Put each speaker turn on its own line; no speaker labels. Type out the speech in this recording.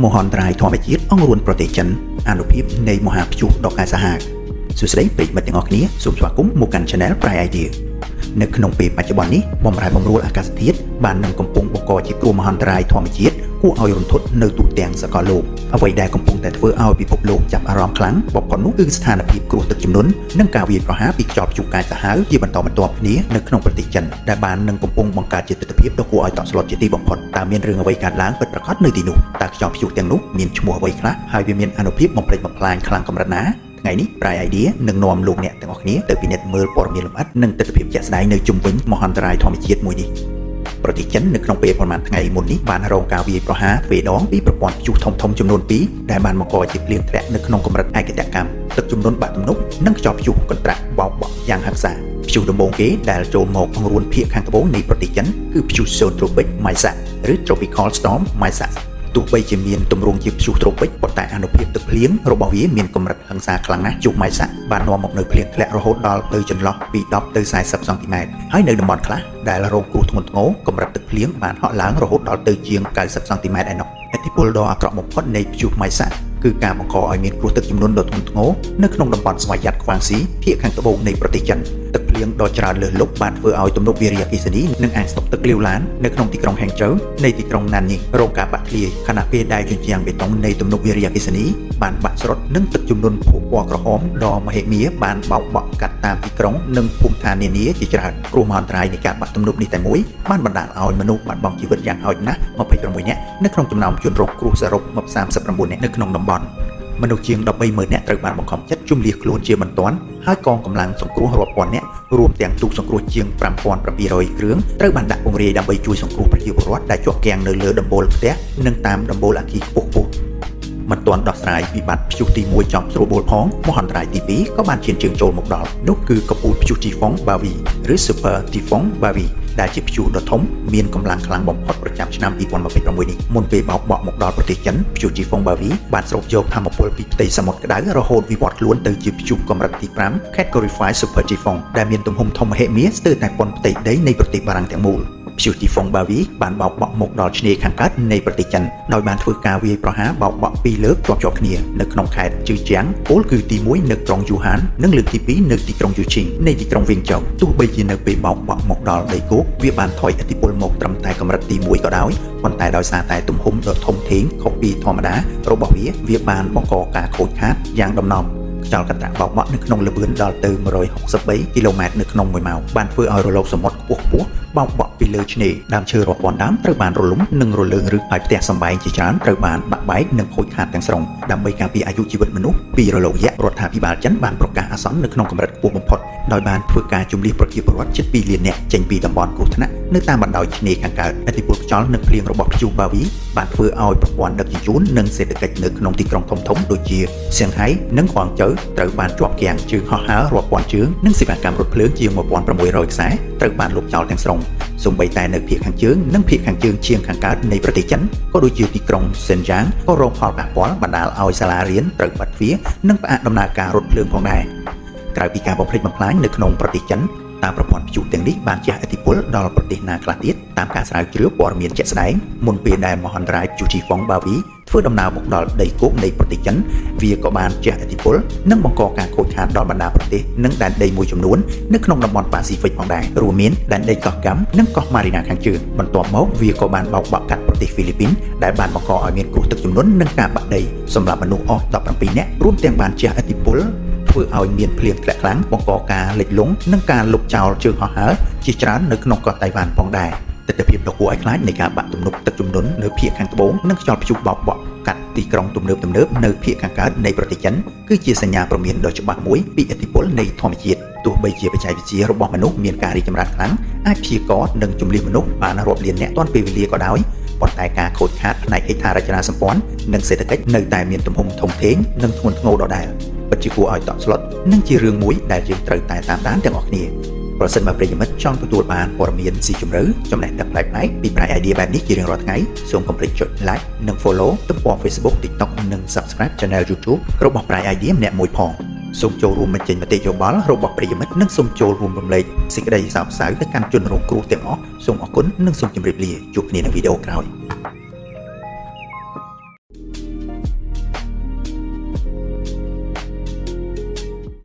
មហន្តរាយធម្មជាតិអង្រួនប្រទេសចិនអានុភាពនៃមហាព្យុះដ៏កាចសាហាវសួស្តីប្រិយមិត្តទាំងអស់គ្នាសូមស្វាគមន៍មកកាន់ Channel Prai Idea នៅក្នុងពេលបច្ចុប្បន្ននេះបំរែបំរួលអាកាសធាតុបាននឹងកំពុងបង្កជាគ្រោះមហន្តរាយធម្មជាតិគួរឲ្យរន្ធត់នៅទូទាំងសកលលោកអ្វីដែលកំពុងតែធ្វើឲ្យពិភពលោកចាប់អារម្មណ៍ខ្លាំងបំផុតនោះគឺស្ថានភាពគ្រោះទឹកជំនន់និងការវាយប្រហារពីខ្យល់ព្យុះកាចសាហាវជាបន្តបន្ទាប់គ្នានៅក្នុងប្រទេសចិនដែលបាននឹងកំពុងបង្កើតជាទិដ្ឋភាពដ៏គួរឲ្យតក់ស្លុតជាទីបំផុតតើមានរឿងអ្វីកើតឡើងពិតប្រាកដនៅទីនោះតើខ្យល់ព្យុះទាំងនោះមានឈ្មោះអ្វីខ្លះហើយវាមានអានុភាពបំផ្លិចបំផ្លាញខ្លាំងកម្រិតណាថ្ងៃនេះ Prai Idea នឹងនាំលោកអ្នកទាំងអស់គ្នាទៅពិនិត្យមើលព័ត៌មានលម្អិតនិងទិដ្ឋភាពជាក់ស្ដែងនៅជុំវិញមហន្តរាយធម្មជាតិមួយនេះ ប្រទេសចិននៅក្នុងពេលប្រមាណថ្ងៃមុននេះបានរងការវាយប្រហារទ្វេដងពីប្រព័ន្ធព្យុះធំៗចំនួន2ដែលបានបង្កជាភ្លៀងធ្លាក់នៅក្នុងកម្រិតឯកតកម្មទឹកជំនន់បាក់ទំនប់និងខ្យល់ព្យុះកន្ត្រាក់បោកបក់យ៉ាងហិង្សាព្យុះដំបូងគេដែលចូលមកអង្រួនភាគខាងត្បូងនៃប្រទេសចិនគឺព្យុះសូន Tropic Maysak ឬ Tropical Storm Maysak ទោះបីជាមានទម្រង់ជាព្យុះត្រូពិកប៉ុន្តែអានុភាពទឹកភ្លៀងរបស់វាមានកម្រិតហិង្សាខ្លាំងណាស់ព្យុះម៉ៃសាក់បាននាំមកនូវភ្លៀងធ្លាក់រហូតដល់ទៅចន្លោះពី10ទៅ40សង់ទីម៉ែត្រហើយនៅតំបន់ខ្លះដែលរងគ្រោះធ្ងន់ធ្ងរកម្រិតទឹកភ្លៀងបានហក់ឡើងរហូតដល់ទៅជាង90សង់ទីម៉ែត្រឯណោះឥទ្ធិពលដ៏អាក្រក់បំផុតនៃព្យុះម៉ៃសាក់គឺការបង្កឲ្យមានគ្រោះទឹកជំនន់ដ៏ធ្ងន់ធ្ងរនៅក្នុងតំបន់ស្វយ័តក្វាងស៊ីភាគខាងត្បូងនៃប្រទេសចិនទឹកភ្លៀងដ៏ច្រើនលើសលប់បានធ្វើឲ្យទំនប់វារីអគ្គិសនីនិងអាងស្តុកទឹកលាវឡាននៅក្នុងទីក្រុងហេងជូវនៃទីក្រុងណានញីរងការបាក់ធ្លាយខណៈពេលដែលជញ្ជាំងបេតុងនៃទំនប់វារីអគ្គិសនីបានបាក់ស្រុតនិងទឹកជំនន់ភក់ពណ៌ក្រហមដ៏មហិមាបានបោកបក់កាត់តាមទីក្រុងនិងភូមិឋាននានាជាច្រើនគ្រោះមហន្តរាយនៃការបាក់ទំនប់នេះតែមួយបានបណ្ដាលឲ្យមនុស្សបាត់បង់ជីវិតយ៉ាងហោចណាស់26នាក់នៅក្នុងចំណោមជនរងគ្រោះសរុប39នាក់នៅក្នុងតំបន់មនុស្សជាង130,000នាក់ត្រូវបានបង្ខំចិត្តជម្លៀសខ្លួនជាបន្ទាន់ហើយកងកម្លាំងសង្គ្រោះរាប់ពាន់នាក់រួមទាំងទូកសង្គ្រោះជាង5700គ្រឿងត្រូវបានដាក់ពង្រាយដើម្បីជួយសង្គ្រោះប្រជាពលរដ្ឋដែលជាប់គាំងនៅលើដំបូលផ្ទះនិងតាមដំបូលអគារខ្ពស់ៗមិនទាន់ដោះស្រាយវិបត្តិព្យុះទី1ចប់ស្រួលបួលផងមហន្តរាយទី2ក៏បានឈានជើងចូលមកដល់នោះគឺកំពូលព្យុះទីហ្វុងបាវីឬ Super Typhoon Bavi ដែលជាព្យុះដ៏ធំមានកម្លាំងខ្លាំងបំផុតប្រចាំឆ្នាំ2026នេះមុនពេលបោកបក់មកដល់ប្រទេសចិនព្យុះទីហ្វុងបាវីបានស្រូបយកថាមពលពីផ្ទៃសមុទ្រក្តៅរហូតវិវត្តខ្លួនទៅជាព្យុះកម្រិតទី5 Category 5 Super Typhoon ដែលមានទំហំធំមហិមាស្ទើរតែប៉ុនផ្ទៃដីនៃប្រទេសបារាំងទាំងមូលព្យុះទីហ្វុងបាវីបានបោកបក់មកដល់ឆ្នេរខាងកើតនៃប្រទេសចិនដោយបានធ្វើការវាយប្រហារបោកបក់ពីរលើកជាប់ជាប់គ្នានៅក្នុងខេត្តជឺជាងពោលគឺទី1នៅក្រុងយូហាននិងលើកទី2នៅទីក្រុងយូឈីងនៃទីក្រុងវៀងចៅទោះបីជានៅពេលបោកបក់មកដល់ដីគោកវាបានថយឥទ្ធិពលមកត្រឹមតែកម្រិតទី1ក៏ដោយប៉ុន្តែដោយសារតែទំហំដ៏ធំធេងខុសពីធម្មតារបស់វាវាបានបង្កការខូចខាតយ៉ាងដំណំខ្យល់កន្ត្រាក់បោកបក់នៅក្នុងល្បឿនដល់ទៅ163គីឡូម៉ែត្រនៅក្នុង1ម៉ោងបានធ្វើឲ្យរលកសមុទ្រខ្ពស់ខ្ពស់បោកបក់ពីលើឆ្នេរដើមឈើរាប់ពាន់ដើមត្រូវបានរលំនិងរលើងរឹសហើយផ្ទះសម្បែងជាច្រើនត្រូវបានបាក់បែកនិងខូចខាតទាំងស្រុងដើម្បីការពារអាយុជីវិតមនុស្សពីរលកយក្សរដ្ឋាភិបាលចិនបានប្រកាសអាសន្ននៅក្នុងកម្រិតខ្ពស់បំផុតដោយបានធ្វើការជម្លៀសប្រជាពលរដ្ឋជិត2លាននាក់ចេញពីតំបន់គ្រោះថ្នាក់នៅតាមបណ្ដោយឆ្នេរខាងកើតឥទ្ធិពលខ្យល់និងភ្លៀងរបស់ព្យុះបាវីបានធ្វើឲ្យប្រព័ន្ធដឹកជញ្ជូននិងសេដ្ឋកិច្ចនៅក្នុងទីក្រុងធំៗដូចជាសៀងហៃនិងក្វាងចៅត្រូវបានជាប់គាំងជើងហោះហើររាប់ពាន់ជើងនិងសេវាកម្មរថភ្លើងជាង1600ខ្សែត្រូវបានលុបចោលទាំងស្រុងសូម្បីតែនៅភាគខាងជើងនិងភាគខាងជើងឈៀងខាងកើតនៃប្រទេសចិនក៏ដូចជាទីក្រុងសេនយ៉ាងក៏រងផលប៉ះពាល់បណ្ដាលឲ្យសាលារៀនត្រូវបិទទ្វារនិងផ្អាកដំណើរការរថភ្លើងផងដែរក្រៅពីការបំផ្លិចបំផ្លាញនៅក្នុងប្រទេសចិនតាមប្រព័ន្ធព្យុះទាំងនេះបានជះឥទ្ធិពលដល់ប្រទេសណាខ្លះទៀតតាមការស្រាវជ្រាវព័ត៌មានជាក់ស្ដែងមុនពេលដែលមហន្តរាយព្យុះទីហ្វុងបាវីធ្វើដំណើរមកដល់ដីគោកនៃប្រទេសចិនវាក៏បានជះឥទ្ធិពលនិងបង្កការខូចខាតដល់បណ្ដាប្រទេសនិងដែនដីមួយចំនួននៅក្នុងតំបន់ប៉ាស៊ីហ្វិកផងដែររួមមានដែនដីកោះកាំនិងកោះម៉ារីណាខាងជើងបន្ទាប់មកវាក៏បានបោកបក់កាត់ប្រទេសហ្វីលីពីនដែលបានបង្កឲ្យមានគ្រោះទឹកជំនន់និងការបាក់ដីសម្រាប់មនុស្សអស់17នាក់រួមទាំងបានជះឥទ្ធិពលធ្វើឲ្យមានភ្លៀងធ្លាក់ខ្លាំងបង្កការលិចលង់និងការលុបចោលជើងហោះហើរជាច្រើននៅក្នុងកោះតៃវ៉ាន់ផងដែរទិដ្ឋភាពដ៏គួរឲ្យខ្លាចនៃការបាក់ទំនប់ទឹកជំនន់នៅភាគខាងត្បូងនិងខ្យល់ព្យុះបោកបក់កាត់ទីក្រុងទំនើបទំនើបនៅភាគខាងកើតនៃប្រទេសចិនគឺជាសញ្ញាព្រមានដ៏ច្បាស់មួយពីឥទ្ធិពលនៃធម្មជាតិទោះបីជាបច្ចេកវិទ្យារបស់មនុស្សមានការរីកចម្រើនខ្លាំងអាចព្យាករណ៍និងជម្លៀសមនុស្សបានរាប់លាននាក់ទាន់ពេលវេលាក៏ដោយប៉ុន្តែការខូចខាតផ្នែកហេដ្ឋារចនាសម្ព័ន្ធនិងសេដ្ឋកិច្ចនៅតែមានទំហំធំធេងនិងធ្ងន់ធ្ងរដដែលពិតជាគួរឲ្យតក់ស្លុតនិងជារឿងមួយដែលយើងត្រូវតែតាមដានទាំងអស់គ្នាប្រសិនបើប្រិយមិត្តចង់ទទួលបានព័ត៌មានស៊ីជម្រៅចំណេះដឹងប្លែកៗពី Prai Idea បែបនេះជារៀងរាល់ថ្ងៃសូមកុំភ្លេចចុច Like និង Follow ទំព័រ Facebook TikTok និង Subscribe Channel YouTube របស់ Prai Idea ម្នាក់មួយផងសូមចូលរួមបញ្ចេញមតិយោបល់របស់ប្រិយមិត្តនិងសូមចូលរួមរំលែកសេចក្តីសោកសៅទៅកាន់ជនរងគ្រោះទាំងអស់សូមអរគុណនិងសូមជម្រាបលាជួបគ្នានៅវីដេអូក្រោយ។